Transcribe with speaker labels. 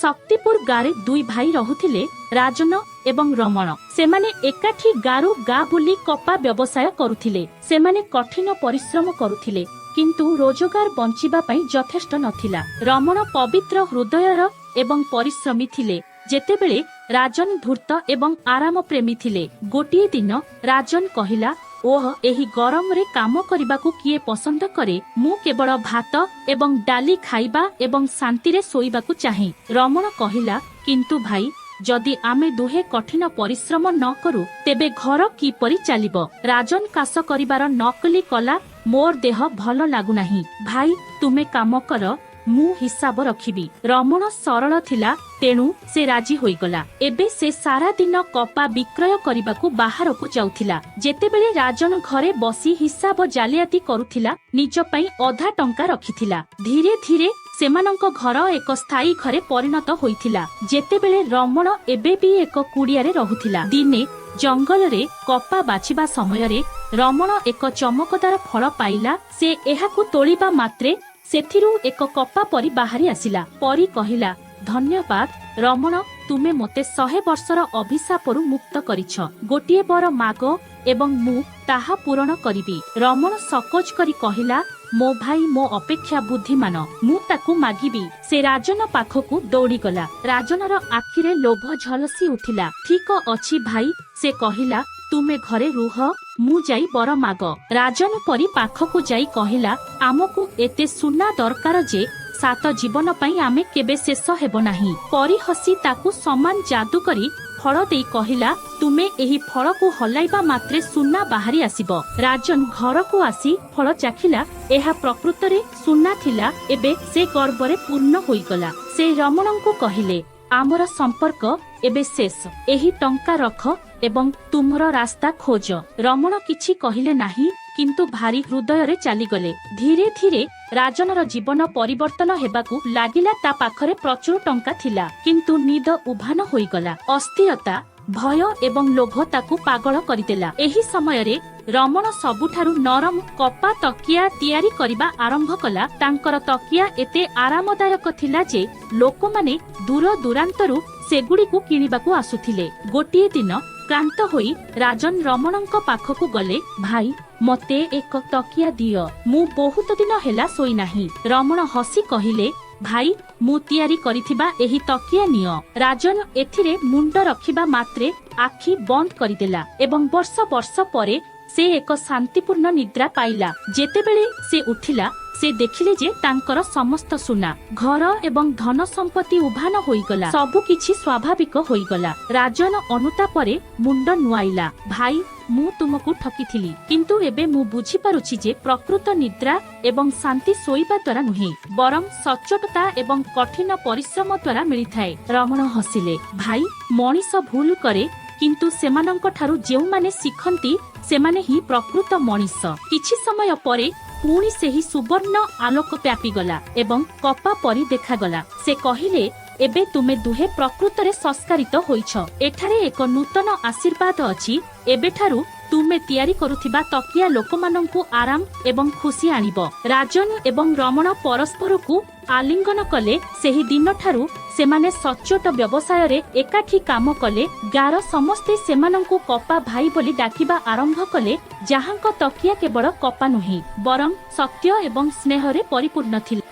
Speaker 1: ଶକ୍ତିପୁର ଗାଁରେ ଦୁଇ ଭାଇ ରହୁଥିଲେ, ରାଜନ ଏବଂ ରମଣ। ସେମାନେ ଏକାଠି ଗାରୁ ଗାଁ ବୁଲି କପା ବ୍ୟବସାୟ କରୁଥିଲେ। ସେମାନେ କଠିନ ପରିଶ୍ରମ କରୁଥିଲେ, କିନ୍ତୁ ରୋଜଗାର ବଞ୍ଚିବା ପାଇଁ ଯଥେଷ୍ଟ ନଥିଲା। ରମଣ ପବିତ୍ର ହୃଦୟର ଏବଂ ପରିଶ୍ରମୀ ଥିଲେ, ଯେତେବେଳେ ରାଜନ ଧୂର୍ତ୍ତ ଏବଂ ଆରାମ ପ୍ରେମୀ ଥିଲେ। ଗୋଟିଏ ଦିନ ରାଜନ କହିଲା, "ଓହ, ଏହି ଗରମରେ କାମ କରିବାକୁ କିଏ ପସନ୍ଦ କରେ? ମୁଁ କେବଳ ଭାତ ଏବଂ ଡାଲି ଖାଇବା ଏବଂ ଶାନ୍ତିରେ ଶୋଇବାକୁ ଚାହେଁ।" ରମଣ କହିଲା, "କିନ୍ତୁ ଭାଇ, ଯଦି ଆମେ ଦୁହେଁ କଠିନ ପରିଶ୍ରମ ନ କରୁ, ତେବେ ଘର କିପରି ଚାଲିବ?" ରାଜନ କାଶ କରିବାର ନକଲି କଲା, "ମୋର ଦେହ ଭଲ ଲାଗୁନାହିଁ ଭାଇ, ତୁମେ କାମ କର, ମୁଁ ହିସାବ ରଖିବି।" ରମଣ ସରଳ ଥିଲା, ତେଣୁ ସେ ରାଜି ହୋଇଗଲା। ଏବେ ସେ ସାରା ଦିନ କପା ବିକ୍ରୟ କରିବାକୁ ବାହାରକୁ ଯାଉଥିଲା, ଯେତେବେଳେ ରାଜନ ଘରେ ବସି ହିସାବ ଜାଲିଆତି କରୁଥିଲା, ନିଜ ପାଇଁ ଅଧା ଟଙ୍କା ରଖିଥିଲା। ଧୀରେ ଧୀରେ ସେମାନଙ୍କ ଘର ଏକ ସ୍ଥାୟୀ ଘରେ ପରିଣତ ହୋଇଥିଲା, ଯେତେବେଳେ ରମଣ ଏବେ ବି ଏକ କୁଡ଼ିଆରେ ରହୁଥିଲା। ଦିନେ ଜଙ୍ଗଲରେ କପା ବାଛିବା ସମୟରେ ରମଣ ଏକ ଚମକଦାର ଫଳ ପାଇଲା। ସେ ଏହାକୁ ତୋଳିବା ମାତ୍ରେ ସେଥିରୁ ଏକ କପା ପରି ବାହାରି ଆସିଲା। ପରି କହିଲା, "ଧନ୍ୟବାଦ ରମଣ, ତୁମେ ମୋତେ 100 ବର୍ଷର ଅଭିଶାପରୁ ମୁକ୍ତ କରିଛ। ଗୋଟିଏ ବର ମାଗ ଏବଂ ମୁଁ ତାହା ପୂରଣ କରିବି।" ରମଣ ସଙ୍କୋଚ କରି କହିଲା, "ମୋ ଭାଇ ମୋ ଅପେକ୍ଷା ବୁଦ୍ଧିମାନ, ମୁଁ ତାକୁ ମାଗିବି।" ସେ ରାଜନ ପାଖକୁ ଦୌଡ଼ିଗଲା। ରାଜନର ଆଖିରେ ଲୋଭ ଝଲସି ଉଠିଲା। "ଠିକ ଅଛି ଭାଇ," ସେ କହିଲା, "ତୁମେ ଘରେ ରୁହ, ମୁଁ ଯାଇ ବର ମାଗ।" ରାଜନ ପରି ପାଖକୁ ଯାଇ କହିଲା, "ଆମକୁ ଏତେ ସୁନା ଦରକାର ଯେ ସାତ ଜୀବନ ପାଇଁ ଆମେ କେବେ ଶେଷ ହେବ ନାହିଁ।" ପରି ହସି ତାକୁ ସମାନ ଯାଦୁ କରି ଫଳ ଦେଇ କହିଲା, "ତୁମେ ଏହି ଫଳକୁ ହଲାଇବା ମାତ୍ରେ ସୁନା ବାହାରି ଆସିବ।" ରାଜନ ଘରକୁ ଆସି ଫଳ ଚାଖିଲା। ଏହା ପ୍ରକୃତରେ ସୁନା ଥିଲା। ଏବେ ସେ ଗର୍ବରେ ପୂର୍ଣ୍ଣ ହୋଇଗଲା। ସେ ରମଣଙ୍କୁ କହିଲେ, "ଆମର ସମ୍ପର୍କ ଏବେ ଶେଷ। ଏହି ଟଙ୍କା ରଖ ଏବଂ ତୁମର ରାସ୍ତା ଖୋଜ।" ରମଣ କିଛି କହିଲେ ନାହିଁ, କିନ୍ତୁ ଭାରି ହୃଦୟରେ ଚାଲିଗଲେ। ଧୀରେ ଧୀରେ ରାଜନର ଜୀବନ ପରିବର୍ତ୍ତନ ହେବାକୁ ଲାଗିଲା। ତା ପାଖରେ ପ୍ରଚୁର ଟଙ୍କା ଥିଲା, କିନ୍ତୁ ନିଦ ଉଭାନ ହୋଇଗଲା। ଅସ୍ଥିରତା, ଭୟ ଏବଂ ଲୋଭ ତାକୁ ପାଗଳ କରିଦେଲା। ଏହି ସମୟରେ ରମଣ ସବୁଠାରୁ ନରମ କପା ତକିଆ ତିଆରି କରିବା ଆରମ୍ଭ କଲା। ତାଙ୍କର ତକିଆ ଏତେ ଆରାମଦାୟକ ଥିଲା ଯେ ଲୋକମାନେ ଦୂର ଦୂରାନ୍ତରୁ ସେଗୁଡ଼ିକୁ କିଣିବାକୁ ଆସୁଥିଲେ। ଗୋଟିଏ ଦିନ କ୍ଳାନ୍ତ ହୋଇ ରାଜନ ରମଣଙ୍କ ପାଖକୁ ଗଲେ। "ଭାଇ, ମତେ ଏକ ତକିଆ ଦିଅ, ମୁଁ ବହୁତ ଦିନ ହେଲା ଶୋଇନାହିଁ।" ରମଣ ହସି କହିଲେ, "ଭାଇ, ମୁଁ ତିଆରି କରିଥିବା ଏହି ତକିଆ ନିଅ।" ରାଜନ ଏଥିରେ ମୁଣ୍ଡ ରଖିବା ମାତ୍ରେ ଆଖି ବନ୍ଦ କରିଦେଲା ଏବଂ ବର୍ଷ ବର୍ଷ ପରେ ସେ ଏକ ଶାନ୍ତିପୂର୍ଣ୍ଣ ନିଦ୍ରା ପାଇଲା। ଯେତେବେଳେ ସେ ଉଠିଲା, ସେ ଦେଖିଲେ ଯେ ତାଙ୍କର ସମସ୍ତ ସୁନା, ଘର ଏବଂ ଧନ ସମ୍ପତ୍ତି ଉଭାନ ହୋଇଗଲା। ସବୁ କିଛି ସ୍ୱାଭାବିକ ହୋଇଗଲା। ରାଜନ ଅନୁତାପରେ ମୁଣ୍ଡ ନୁଆଇଲା। "ଭାଇ, ମୁଁ ତୁମକୁ ଠକିଥିଲି, କିନ୍ତୁ ଏବେ ମୁଁ ବୁଝିପାରୁଛି ଯେ ପ୍ରକୃତ ନିଦ୍ରା ଏବଂ ଶାନ୍ତି ଶୋଇବା ଦ୍ୱାରା ନୁହେଁ, ବରଂ ସଚ୍ଚୋଟତା ଏବଂ କଠିନ ପରିଶ୍ରମ ଦ୍ୱାରା ମିଳିଥାଏ।" ରମଣ ହସିଲେ, "ଭାଇ, ମଣିଷ ଭୁଲ କରେ, କିନ୍ତୁ ସେମାନଙ୍କ ଠାରୁ ଯେଉଁମାନେ ଶିଖନ୍ତି, ସେମାନେ ହିଁ ପ୍ରକୃତ ମଣିଷ।" କିଛି ସମୟ ପରେ ପୁଣି ସେହି ସୁବର୍ଣ୍ଣ ଆଲୋକ ବ୍ୟାପିଗଲା ଏବଂ କପା ପରି ଦେଖାଗଲା। ସେ କହିଲେ, "ଏବେ ତୁମେ ଦୁହେଁ ପ୍ରକୃତରେ ସଂସ୍କାରିତ ହୋଇଛ। ଏଠାରେ ଏକ ନୂତନ ଆଶୀର୍ବାଦ ଅଛି। ଏବେଠାରୁ ତୁମେ ତିଆରି କରୁଥିବା ତକିଆ ଲୋକମାନଙ୍କୁ ଆରାମ ଏବଂ ଖୁସି ଆଣିବ।" ରାଜନ ଏବଂ ରମଣ ପରସ୍ପରକୁ ଆଲିଙ୍ଗନ କଲେ। ସେହି ଦିନଠାରୁ ସେମାନେ ସଚ୍ଚୋଟ ବ୍ୟବସାୟରେ ଏକାଠି କାମ କଲେ। ଗାଁର ସମସ୍ତେ ସେମାନଙ୍କୁ କପା ଭାଇ ବୋଲି ଡାକିବା ଆରମ୍ଭ କଲେ, ଯାହାଙ୍କ ତକିଆ କେବଳ କପା ନୁହେଁ, ବରଂ ସତ୍ୟ ଏବଂ ସ୍ନେହରେ ପରିପୂର୍ଣ୍ଣ ଥିଲା।